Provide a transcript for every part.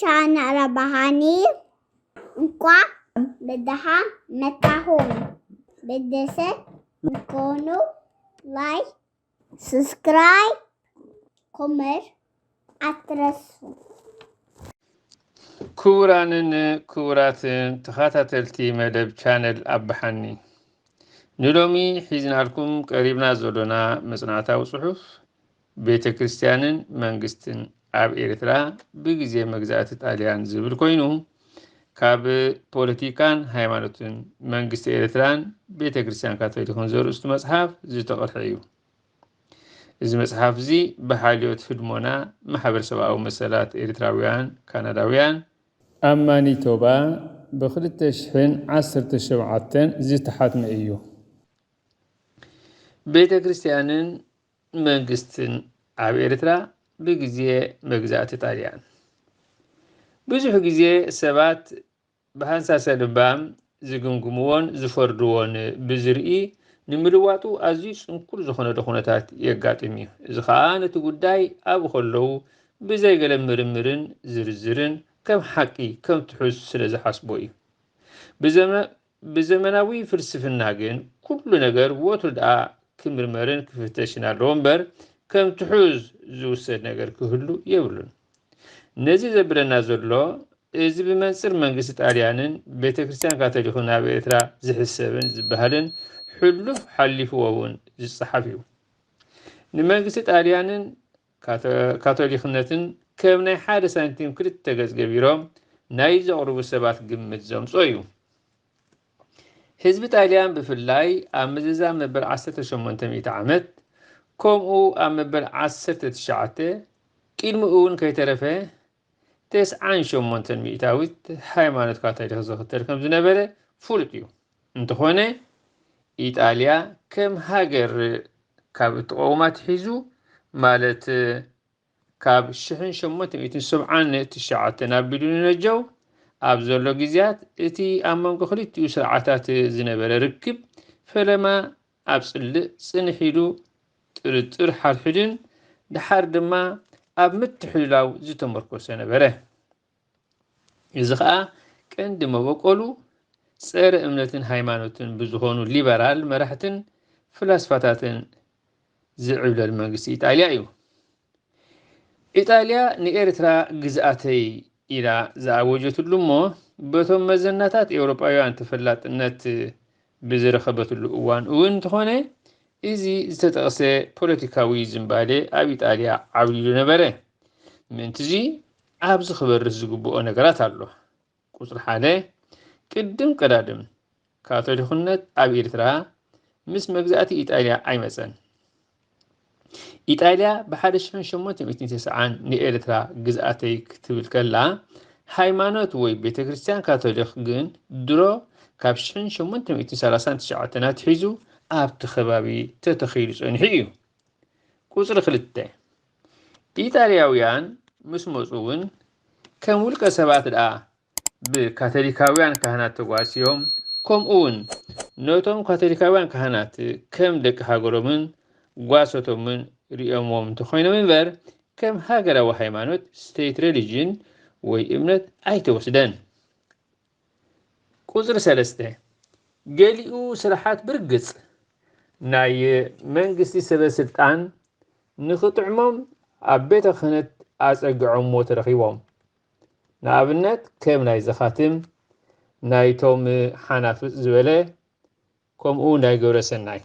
ቻናል ኣባሃኒ እንኳዕ ብደሓን መጣኹም። ብደሰ ንኮኑ ላይክ፣ ሰብስክራይብ፣ ኮመር ኣትረሱ። ክቡራንን ክቡራትን ተኸታተልቲ መደብ ቻነል ኣባሓኒ፣ ንሎሚ ሒዝናልኩም ቀሪብና ዘሎና መጽናዕታዊ ጽሑፍ ቤተ ክርስቲያንን መንግስትን ኣብ ኤርትራ ብግዜ መግዛእቲ ጣልያን ዝብል ኮይኑ፣ ካብ ፖለቲካን ሃይማኖትን መንግስቲ ኤርትራን ቤተ ክርስቲያን ካቶሊክን ዘርእስቱ መጽሓፍ ዝተቐድሐ እዩ። እዚ መጽሓፍ እዚ ብሓልዮት ህድሞና ማሕበረሰባዊ መሰላት ኤርትራውያን ካናዳውያን ኣብ ማኒቶባ ብ ክልተ ሽሕን ዓሰርተ ሸውዓተን ዝተሓትመ እዩ። ቤተ ክርስቲያንን መንግስትን ኣብ ኤርትራ ብግዜ መግዛእቲ ጣልያን። ብዙሕ ግዜ ሰባት ብሃንሳሰ ልባም ዝግምግምዎን ዝፈርድዎን ብዝርኢ ንምልዋጡ ኣዝዩ ጽንኩር ዝኾነሉ ኩነታት የጋጥም እዩ። እዚ ኸኣ ነቲ ጉዳይ ኣብኡ ከለዉ ብዘይ ገለ ምርምርን ዝርዝርን ከም ሓቂ ከም ትሑዝ ስለ ዝሓስቦ እዩ። ብዘመ- ብዘመናዊ ፍልስፍና ግን ኩሉ ነገር ወትሩ ደኣ ክምርመርን ክፍተሽን ኣለዎ እምበር ከም ትሑዝ ዝውሰድ ነገር ክህሉ የብሉን። ነዚ ዘብለና ዘሎ እዚ ብመንጽር መንግስቲ ጣልያንን ቤተ ክርስቲያን ካቶሊክን ኣብ ኤርትራ ዝሕሰብን ዝበሃልን ሕሉፍ ሓሊፍዎ እውን ዝጸሓፍ እዩ። ንመንግስቲ ጣልያንን ካቶሊክነትን ከም ናይ ሓደ ሳንቲም ክልተ ገጽ ገቢሮም ናይ ዘቕርቡ ሰባት ግምት ዘምጾ እዩ። ህዝቢ ጣልያን ብፍላይ ኣብ ምዝዛም መበል ዓሰርተ ሸሞንተ ሚእቲ ዓመት ከምኡ ኣብ መበል ዓሰርተ ትሽዓተ ቅድሚኡ እውን ከይተረፈ ተስዓን ሸሞንተን ሚእታዊት ሃይማኖት ካቶሊክ ዝኽተል ከም ዝነበረ ፍሉጥ እዩ። እንተኾነ ኢጣልያ ከም ሃገር ካብ እትቐውማ ኣትሒዙ ማለት ካብ ሽሕን ሸሞንተ ሚእትን ሰብዓን ትሽዓተን ኣቢሉ ንነጀው ኣብ ዘሎ ግዜያት እቲ ኣብ መንጎ ክልቲኡ ስርዓታት ዝነበረ ርክብ ፈለማ ኣብ ጽልእ ጽንሕ ኢሉ ጥርጥር ሓድሕድን ደሓር ድማ ኣብ ምትሕልላው ዝተመርኮሰ ነበረ። እዚ ኸኣ ቀንዲ መበቆሉ ጸረ እምነትን ሃይማኖትን ብዝኾኑ ሊበራል መራሕትን ፍላስፋታትን ዝዕብለል መንግስቲ ኢጣልያ እዩ። ኢጣልያ ንኤርትራ ግዝኣተይ ኢላ ዝኣወጀትሉ እሞ በቶም መዘናታት ኤውሮጳውያን ተፈላጥነት ብዝረኸበትሉ እዋን እውን እንተኾነ እዚ ዝተጠቕሰ ፖለቲካዊ ዝንባሌ ኣብ ኢጣልያ ዓብሊሉ ነበረ። ምእንትዚ ኣብዚ ክበርስ ዝግብኦ ነገራት ኣሎ። ቁጽሪ ሓደ ቅድም ቀዳድም ካቶሊኽነት ኣብ ኤርትራ ምስ መግዛእቲ ኢጣልያ ኣይመጸን። ኢጣልያ ብ ሓደ ሽሕን ሸሞንተ ሚእትን ተስዓን ንኤርትራ ግዝኣተይ ክትብል ከላ ሃይማኖት ወይ ቤተ ክርስቲያን ካቶሊኽ ግን ድሮ ካብ ሽሕን ሸሞንተ ሚእትን ሰላሳን ትሽዓተን ኣትሒዙ ኣብቲ ከባቢ ተተኺሉ ጸኒሑ እዩ። ቁጽሪ ክልተ ኢጣልያውያን ምስ መጹ እውን ከም ውልቀ ሰባት ደኣ ብካቶሊካውያን ካህናት ተጓስዮም፣ ከምኡ እውን ነቶም ካቶሊካውያን ካህናት ከም ደቂ ሃገሮምን ጓሶቶምን ርእዮምዎም እንተኾይኖም እምበር ከም ሃገራዊ ሃይማኖት፣ state religion፣ ወይ እምነት ኣይተወስደን። ቁጽሪ ሰለስተ ገሊኡ ስራሓት ብርግጽ ናይ መንግስቲ ሰበ ስልጣን ንኽጥዕሞም ኣብ ቤተ ክህነት ኣጸግዖሞ ተረኺቦም። ንኣብነት ከም ናይ ዘኻትም፣ ናይቶም ሓናፍጽ ዝበለ፣ ከምኡ ናይ ግብረ ሰናይ።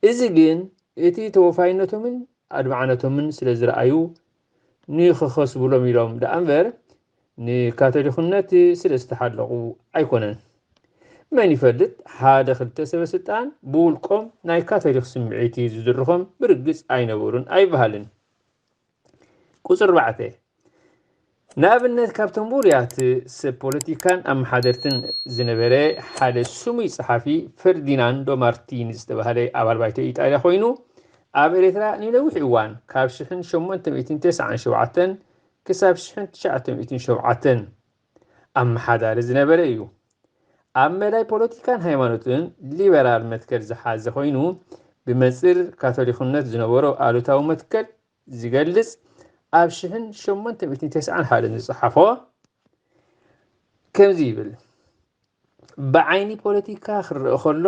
እዚ ግን እቲ ተወፋይነቶምን ኣድማዕነቶምን ስለ ዝረኣዩ ንኽኸስብሎም ኢሎም ደኣ እምበር ንካቶሊኽነት ስለ ዝተሓለቑ ኣይኮነን። መን ይፈልጥ ሓደ ክልተ ሰበ ስልጣን ብውልቆም ናይ ካቶሊኽ ስምዒት እዩ ዝድርኾም ብርግጽ ኣይነበሩን ኣይበሃልን። ቁጽሪ ኣርባዕተ ንኣብነት ካብቶም ውሩያት ሰብ ፖለቲካን ኣመሓደርትን ዝነበረ ሓደ ስሙይ ጸሓፊ ፈርዲናንዶ ማርቲኒ ዝተባህለ ኣባል ባይቶ ኢጣልያ ኮይኑ ኣብ ኤርትራ ንነዊሕ እዋን ካብ ሽሕን ሸሞንተ ሚእትን ተስዓን ሸውዓተን ክሳብ ሽሕን ትሽዓተ ሚእትን ሸውዓተን ኣመሓዳሪ ዝነበረ እዩ። ኣብ መዳይ ፖለቲካን ሃይማኖትን ሊበራል መትከል ዝሓዘ ኮይኑ ብመንጽር ካቶሊኽነት ዝነበሮ ኣሉታዊ መትከል ዝገልጽ ኣብ ሽሕን ሸሞንተ ሚእትን ተስዓን ሓደን ዝጸሓፎ ከምዚ ይብል። ብዓይኒ ፖለቲካ ክረአ ከሎ፣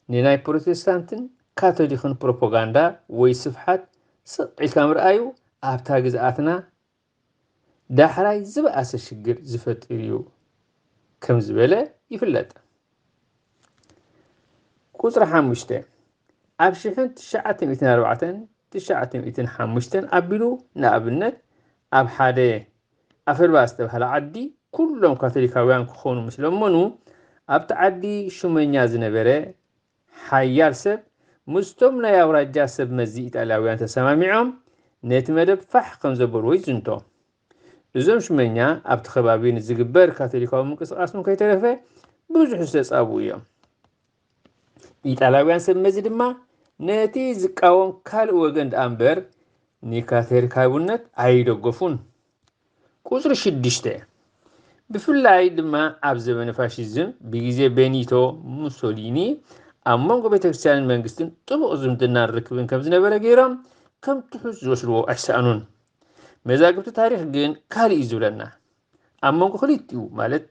ንናይ ፕሮቴስታንትን ካቶሊክን ፕሮፓጋንዳ ወይ ስፍሓት ስቕ ኢልካ ምርኣዩ ኣብታ ግዝኣትና ዳሕራይ ዝበኣሰ ሽግር ዝፈጥር እዩ ከም ዝበለ ይፍለጥ። ቁጽሪ ሓሙሽተ፣ ኣብ ሽሕን ትሽዓተ ሚእትን ኣርባዕተን ትሽዓተ ሚእትን ሓሙሽተን ኣቢሉ፣ ንኣብነት፣ ኣብ ሓደ ኣፈልባ ዝተባህለ ዓዲ ኩሎም ካቶሊካውያን ክኾኑ ምስ ለመኑ፣ ኣብቲ ዓዲ ሹመኛ ዝነበረ ሓያል ሰብ ምስቶም ናይ ኣውራጃ ሰብ መዚ ኢጣልያውያን ተሰማሚዖም ነቲ መደብ ፋሕ ከም ዘበልዎ ይዝንቶ። እዞም ሹመኛ ኣብቲ ከባቢ ንዝግበር ካቶሊካዊ ምንቅስቓስ እውን ከይተረፈ ብዙሕ ዝተጻብኡ እዮም። ኢጣልያውያን ሰብ መዚ ድማ ነቲ ዝቃወም ካልእ ወገን ደኣ እምበር ንካቶሊካውነት ኣይደገፉን። ቁጽሪ ሽዱሽተ፣ ብፍላይ ድማ ኣብ ዘመነ ፋሽዝም ብግዜ ቤኒቶ ሙሶሊኒ ኣብ መንጎ ቤተክርስትያንን መንግስትን ጥቡቕ ዝምድናን ርክብን ከም ዝነበረ ገይሮም ከም ትሑት ዝወስድዎ ኣይሰኣኑን። መዛግብቲ ታሪኽ ግን ካልእ እዩ ዝብለና። ኣብ መንጎ ክልቲኡ፣ ማለት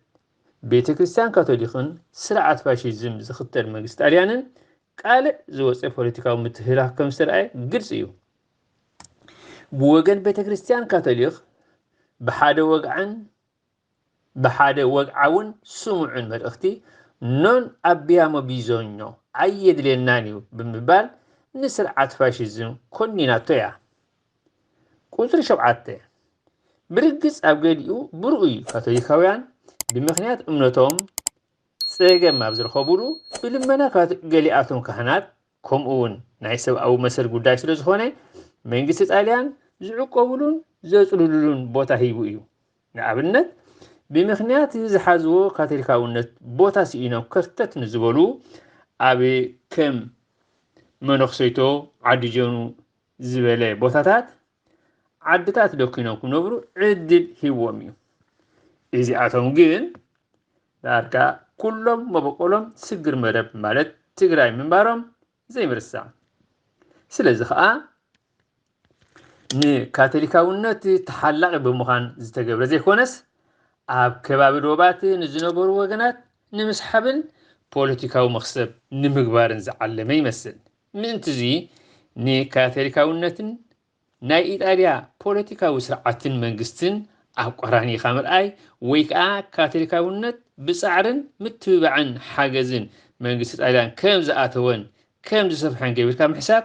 ቤተክርስትያን ካቶሊክን ስርዓት ፋሽዝም ዝኽተል መንግስቲ ጣልያንን፣ ካልእ ዝወፀ ፖለቲካዊ ምትህልላኽ ከም ዝተረኣየ ግልፂ እዩ። ብወገን ቤተክርስትያን ካቶሊክ ብሓደ ወግዓን ብሓደ ወግዓውን ስሙዕን መልእኽቲ፣ ኖን ኣቢያሞ ቢዞኞ፣ ኣየድልየናን እዩ ብምባል ንስርዓት ፋሽዝም ኮኒናቶ እያ። ቁጽሪ ሸውዓተ፣ ብርግጽ ኣብ ገሊኡ ብርኡይ ካቶሊካውያን ብምኽንያት እምነቶም ጸገም ኣብ ዝረኸቡሉ፣ ብልመና ካቶ-፣ ገሊኣቶም ካህናት፣ ከምኡ እውን ናይ ሰብኣዊ መሰል ጉዳይ ስለ ዝኾነ፣ መንግስቲ ጣልያን ዝዕቆብሉን ዘጽልሉሉን ቦታ ሂቡ እዩ። ንኣብነት፣ ብምኽንያት ዝሓዝዎ ካቶሊካውነት ቦታ ስኢኖም ከርተት ንዝበሉ፣ ኣብ ከም መነኽሰይቶ፣ ዓዲ ጀኑ ዝበለ ቦታታት፣ ዓድታት ደኪኖም ክነብሩ ዕድል ሂብዎም እዩ። እዚኣቶም ግን ዳርጋ ኩሎም መበቆሎም ስግር መረብ ማለት ትግራይ ምንባሮም ዘይምርሳዕ። ስለዚ ኸኣ ንካቶሊካውነት ተሓላቒ ብምዃን ዝተገብረ ዘይኮነስ፣ ኣብ ከባቢ ዶባት ንዝነበሩ ወገናት ንምስሓብን ፖለቲካዊ መኽሰብ ንምግባርን ዝዓለመ ይመስል። ምእንትዚ ንካቶሊካውነትን ናይ ኢጣልያ ፖለቲካዊ ስርዓትን መንግስትን ኣብ ቆራኒኻ ምርኣይ፣ ወይ ከኣ ካቶሊካውነት ብጻዕርን ምትብባዕን ሓገዝን መንግስቲ ጣልያን ከም ዝኣተወን ከም ዝሰፍሐን ገቢርካ ምሕሳብ፣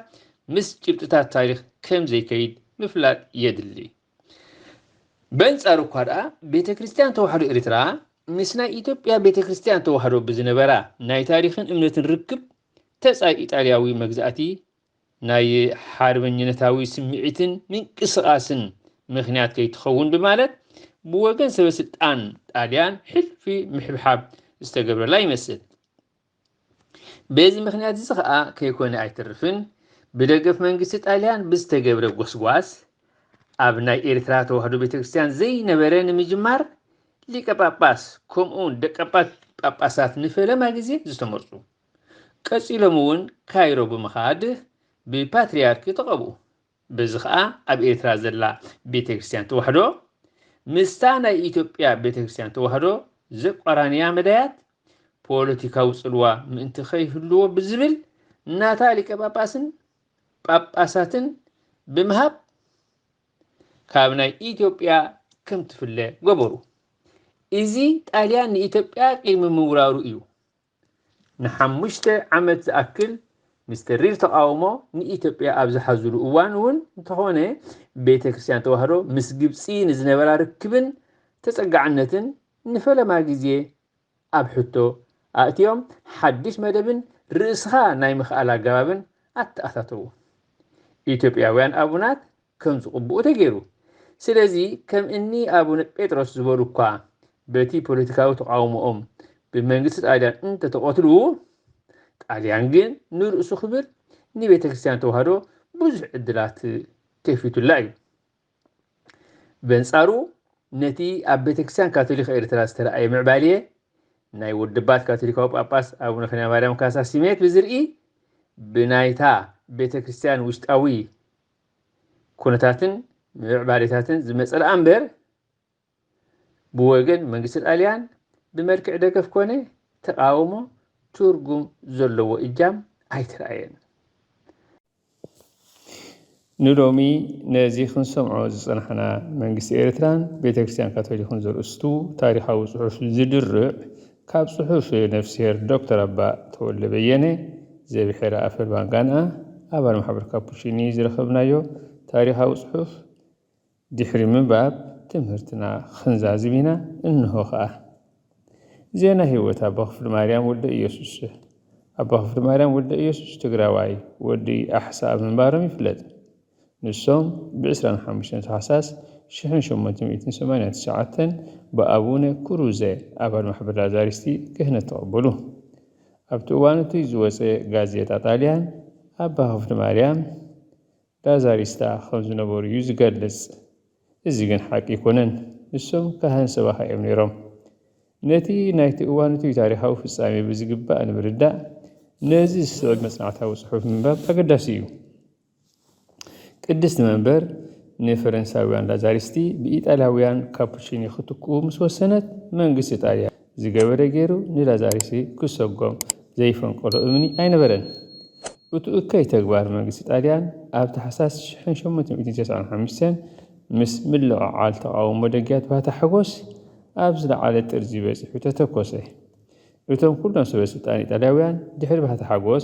ምስ ጭብጥታት ታሪኽ ከም ዘይከይድ ምፍላጥ የድሊ። በንጻሩ እኳ ደኣ፣ ቤተ ክርስቲያን ተዋሕዶ ኤርትራ ምስ ናይ ኢትዮጵያ ቤተ ክርስቲያን ተዋሕዶ ብዝነበራ ናይ ታሪኽን እምነትን ርክብ፣ ተጻይ ኢጣልያዊ መግዛእቲ ናይ ሓርበኝነታዊ ስምዒትን ምንቅስቓስን ምኽንያት ከይትኸውን ብማለት፣ ብወገን ሰበ ስልጣን ጣልያን ሕልፊ ምሕብሓብ ዝተገብረላ ይመስል። በዚ ምኽንያት እዚ ኸኣ ከይኮነ ኣይተርፍን፣ ብደገፍ መንግስቲ ጣልያን ብዝተገብረ ጎስጓስ፣ ኣብ ናይ ኤርትራ ተዋህዶ ቤተክርስትያን ዘይነበረ ንምጅማር፣ ሊቀ ጳጳስ ከምኡውን ደቀ ጳ-፣ ጳጳሳት ንፈለማ ግዜ ዝተመርጹ። ቀጺሎም እውን ካይሮ ብምኻድ ብፓትርያርክ ተቐብኡ። በዚ ኸኣ ኣብ ኤርትራ ዘላ ቤተክርስትያን ተዋህዶ ምስታ ናይ ኢትዮጵያ ቤተክርስትያን ተዋህዶ ዘቋራንያ መዳያት ፖለቲካዊ ጽልዋ ምእንቲ ከይህልዎ ብዝብል ናታ ሊቀ ጳጳስን ጳጳሳትን ብምሃብ ካብ ናይ ኢትዮጵያ ከም ትፍለ ገበሩ። እዚ ጣልያን ንኢትዮጵያ ቅድሚ ምውራሩ እዩ። ንሓሙሽተ ዓመት ዝኣክል ምስ ተሪር ተቓውሞ ንኢትዮጵያ ኣብ ዝሓዙሉ እዋን እውን እንተኾነ፣ ቤተ ክርስቲያን ተዋህዶ ምስ ግብጺ ንዝነበራ ርክብን ተጸጋዕነትን ንፈለማ ግዜ ኣብ ሕቶ ኣእትዮም፣ ሓድሽ መደብን ርእስኻ ናይ ምኽኣል ኣገባብን ኣተኣታተዉ። ኢትዮጵያውያን ኣቡናት ከም ዝቕብኡ ተገይሩ። ስለዚ ከም እኒ ኣቡነ ጴጥሮስ ዝበሉ እኳ በቲ ፖለቲካዊ ተቓውሞኦም ብመንግስቲ ጣልያን እንተተቐትሉ፣ ጣልያን ግን ንርእሱ ክብል ንቤተ ክርስቲያን ተዋህዶ ብዙሕ ዕድላት ከፊቱላ እዩ። በንጻሩ ነቲ ኣብ ቤተ ክርስቲያን ካቶሊክ ኤርትራ ዝተረኣየ ምዕባልየ ናይ ወድባት ካቶሊካዊ ጳጳስ ኣቡነ ኽንያ ማርያም ካሳ ስሜት ብዝርኢ ብናይታ ቤተ ክርስቲያን ውሽጣዊ ኩነታትን ምዕባሌታትን ዝመጸ ደኣ እምበር፣ ብወገን መንግስቲ ጣልያን ብመልክዕ ደገፍ ኮነ ተቓውሞ ትርጉም ዘለዎ እጃም ኣይተራእየን። ንሎሚ ነዚ ክንሰምዖ ዝጸናሕና፣ መንግስቲ ኤርትራን ቤተ ክርስቲያን ካቶሊክን ዘርእስቱ ታሪኻዊ ጽሑፍ ዝድርዕ፣ ካብ ጽሑፍ ነፍስሄር ዶክተር ኣባ ተወልደ በየነ ዘብሔረ ኣፈል ባንጋንኣ፣ ኣባል ማሕበር ካፑቺኒ ዝረኸብናዮ ታሪኻዊ ጽሑፍ ድሕሪ ምንባብ ትምህርትና ክንዛዝም ኢና። እንሆ ኸኣ። ዜና ህይወት ኣባ ክፍሊ ማርያም ወልደ ኢየሱስ። ኣባ ክፍሊ ማርያም ወልደ ኢየሱስ ትግራዋይ ወዲ ኣሕሳ ኣብ ምንባሮም ይፍለጥ። ንሶም ብ ዕስራን ሓሙሽተን ታሕሳስ ሽሕን ሸሞንተ ሚእትን ሰማንያን ትሽዓተን ብኣቡነ ክሩዘ ኣባል ማሕበር ላዛሪስቲ ክህነት ተቐበሉ። ኣብቲ እዋን እቲ ዝወጸ ጋዜጣ ጣልያን ኣባ ክፍሊ ማርያም ላዛሪስታ ከም ዝነበሩ እዩ ዝገልጽ። እዚ ግን ሓቂ ኣይኮነን። ንሶም ካህን ሰባኻ እዮም ነይሮም። ነቲ ናይቲ እዋን እቲ ታሪኻዊ ፍጻሜ ብዝግባእ ንምርዳእ ነዚ ዝስዕብ መጽናዕታዊ ጽሑፍ ምንባብ ኣገዳሲ እዩ። ቅድስቲ መንበር ንፈረንሳውያን ላዛሪስቲ ብኢጣልያውያን ካፑቺኒ ክትክኡ ምስ ወሰነት፣ መንግስቲ ጣልያን ዝገበረ ገይሩ ንላዛሪስቲ ክሰጎም ዘይፈንቀሎ እምኒ ኣይነበረን። እቲ እከይ ተግባር መንግስቲ ጣልያን ኣብ ታሕሳስ ሽሕን ሸሞንተ ሚእትን ተስዓን ሓሙሽተን ምስ ምልዕዓል ተቓውሞ ደጊያት ባህታ ሓጎስ ኣብ ዝለዓለ ጥርዚ በጺሑ ተተኮሰ። እቶም ኩሎም ሰበ ስልጣን ኢጣልያውያን ድሕሪ ባህታ ሓጎስ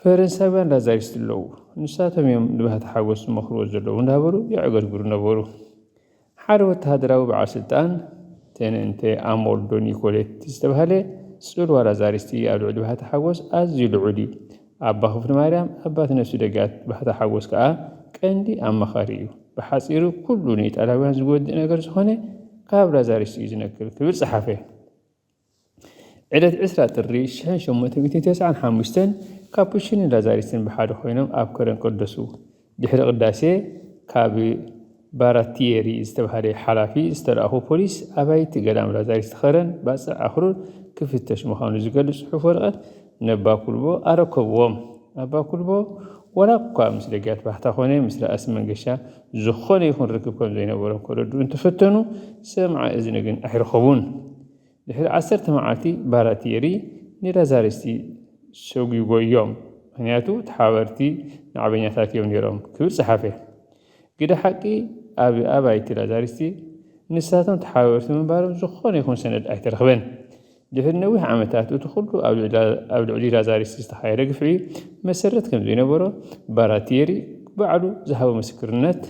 ፈረንሳውያን ላዛሪስት ኣለዉ፣ ንሳቶም እዮም ንባህታ ሓጎስ ዝመኽርዎ ዘለዉ እንዳበሉ የዕገርግሩ ነበሩ። ሓደ ወተሃደራዊ በዓል ስልጣን ተነንተ ኣሞልዶ ኒኮሌት ዝተባህለ ጽልዋ ላዛሪስቲ ኣብ ልዕሊ ባህታ ሓጎስ ኣዝዩ ልዑል እዩ። ኣባ ክፍሊ ማርያም ኣባት ነፍሲ ደጋት ባህታ ሓጎስ ከኣ ቀንዲ ኣማኻሪ እዩ። ብሓጺሩ ኩሉ ንኢጣልያውያን ዝጎድእ ነገር ዝኾነ ካብ ላዛሪስቲ እዩ ዝነቅል ክብል ጸሓፈ። ዕለት ዕስራ ጥሪ ሽሕን ሸሞንተ ሚእትን ተስዓን ሓሙሽተን ካፑቺንን ላዛሪስትን ብሓደ ኮይኖም ኣብ ከረን ቀደሱ። ድሕሪ ቅዳሴ ካብ ባራቲየሪ ዝተባህለ ሓላፊ ዝተላእኹ ፖሊስ ኣባይቲ ገዳም ላዛሪስት ከረን ባጽዕ ኣኽሩር ክፍተሽ ምዃኑ ዝገልጽ ጽሑፍ ወረቐት ነባ ኩልቦ ኣረከብዎም። ኣባ ኩልቦ ዋላ እኳ ምስ ደጊያት ባህታ ኮነ ምስ ራእሲ መንገሻ ዝኾነ ይኹን ርክብ ከም ዘይነበሮም ከረድኡ እንተፈተኑ ሰምዓ እዝኒ ግን ኣይረኸቡን። ድሕሪ ዓሰርተ መዓልቲ ባራቲየሪ ንላዛሪስቲ ሰጒጎዮም፣ ምኽንያቱ ተሓባበርቲ ናዕበኛታት እዮም ነይሮም ክብል ጸሓፈ። ግደ ሓቂ ኣብ ኣባይቲ ላዛሪስቲ ንሳቶም ተሓባበርቲ ምንባሮም ዝኾነ ይኹን ሰነድ ኣይተረኽበን። ድሕሪ ነዊሕ ዓመታት እቲ ኩሉ ኣብ ልዕሊ ላዛሪስቲ ዝተኻየደ ግፍዒ መሰረት ከም ዘይነበሮ ባራቲየሪ ባዕሉ ዝሃቦ ምስክርነት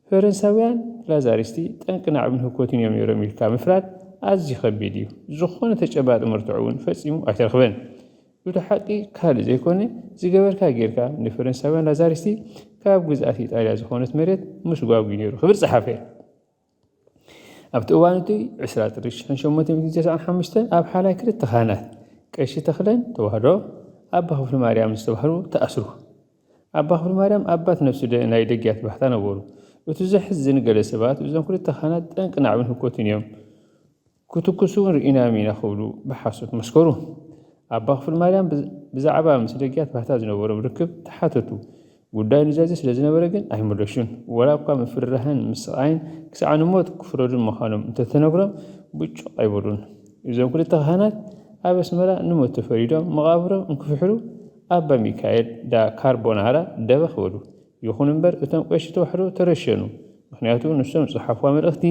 ፈረንሳውያን ላዛሪስቲ ጠንቂ ናዕብን ህኮትን እዮም ነይሮም ኢልካ ምፍራድ ኣዝዩ ከቢድ እዩ። ዝኾነ ተጨባጢ መርትዖ እውን ፈጺሙ ኣይተረኽበን። እቲ ሓቂ ካልእ ዘይኮነ ዝገበርካ ጌርካ ንፈረንሳውያን ላዛሪስቲ ካብ ግዝኣት ኢጣልያ ዝኾነት መሬት ምስጓጉ ነይሩ ክብል ጸሓፈ። ኣብቲ እዋን እቲ ዕስራ ጥሪ ሽሕን ሸሞንተ ሚእትን ተስዓን ሓሙሽተን ኣብ ሓላይ ክልተ ካህናት ቀሺ ተኽለን ተዋህዶ ኣባ ክፍሊ ማርያም ዝተባህሉ ተኣስሩ። ኣባ ክፍሊ ማርያም ኣባት ነፍሲ ናይ ደጊያት ባህታ ነበሩ። እቲ ዘሕዝን ገለ ሰባት እዞም ክልተ ካህናት ጠንቂ ናዕብን ህኮትን እዮም ክትኩሱ እውን ርኢናዮም ኢና ክብሉ ብሓሶት መስከሩ። ኣባ ክፍሊ ማርያም ብዛዕባ ምስ ደጊያት ባህታ ዝነበሮም ርክብ ተሓተቱ። ጉዳይ ኑዛዜ ስለ ዝነበረ ግን ኣይመለሹን። ወላ እኳ ምፍርራህን ምስቓይን ክሳዕ ንሞት ክፍረዱን ምዃኖም እንተተነግሮም ብጩቕ ኣይበሉን። እዞም ክልተ ካህናት ኣብ ኣስመራ ንሞት ተፈሪዶም መቓብሮም እንክፍሕሩ ኣባ ሚካኤል ዳ ካርቦናራ ደበኽ በሉ። ይኹን እምበር እቶም ቀሺ ተዋሕዶ ተረሸኑ። ምኽንያቱ ንሶም ዝጸሓፍዋ መልእኽቲ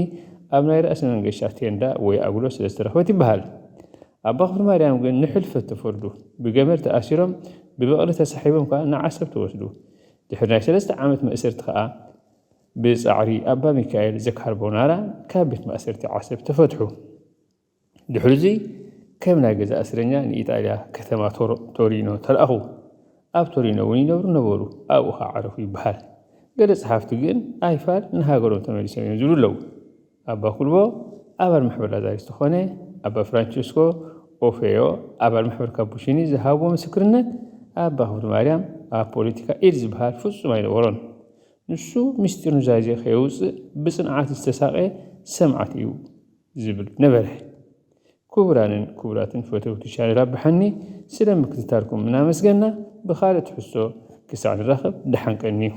ኣብ ናይ ራእሲ መንገሻ ቴንዳ ወይ ኣጉዶ ስለ ዝተረኽበት ይበሃል። ኣባ ክፍሊ ማርያም ግን ንሕልፈት ተፈርዱ። ብገመድ ተኣሲሮም ብበቕሊ ተሳሒቦም ከኣ ንዓሰብ ተወስዱ። ድሕሪ ናይ ሰለስተ ዓመት መእሰርቲ ከኣ ብጻዕሪ ኣባ ሚካኤል ዘካርቦናራ ካብ ቤት ማእሰርቲ ዓሰብ ተፈትሑ። ድሕሪዚ ከም ናይ ገዛ እስረኛ ንኢጣልያ ከተማ ቶሪኖ ተላእኹ። ኣብ ቶሪኖ እውን ይነብሩ ነበሩ። ኣብኡ ከዓ ዓረፉ ይበሃል። ገለ ጸሓፍቲ ግን ኣይፋል ንሃገሮም ተመሊሶም እዮም ዝብሉ ኣለዉ። ኣባ ኩልቦ ኣባል ማሕበር ላዛሪስት ዝኾነ ኣባ ፍራንቸስኮ ኦፌዮ ኣባል ማሕበር ካፑቺኒ ዝሃብዎ ምስክርነት ኣባ ክፍሊ ማርያም ኣብ ፖለቲካ ኢድ ዝበሃል ፍጹም ኣይነበሮን። ንሱ ምስጢር ኑዛዜ ከየውፅእ ብፅንዓት ዝተሳቐ ሰማዕት እዩ ዝብል ነበረ። ክቡራንን ክቡራትን ፈተውቲ ቻነል ኣባሓኒ ስለ ምክትታልኩም እናመስገና ብኻልእ ትሕዝቶ ክሳዕ ንራኸብ ደሓን ቀንዩ።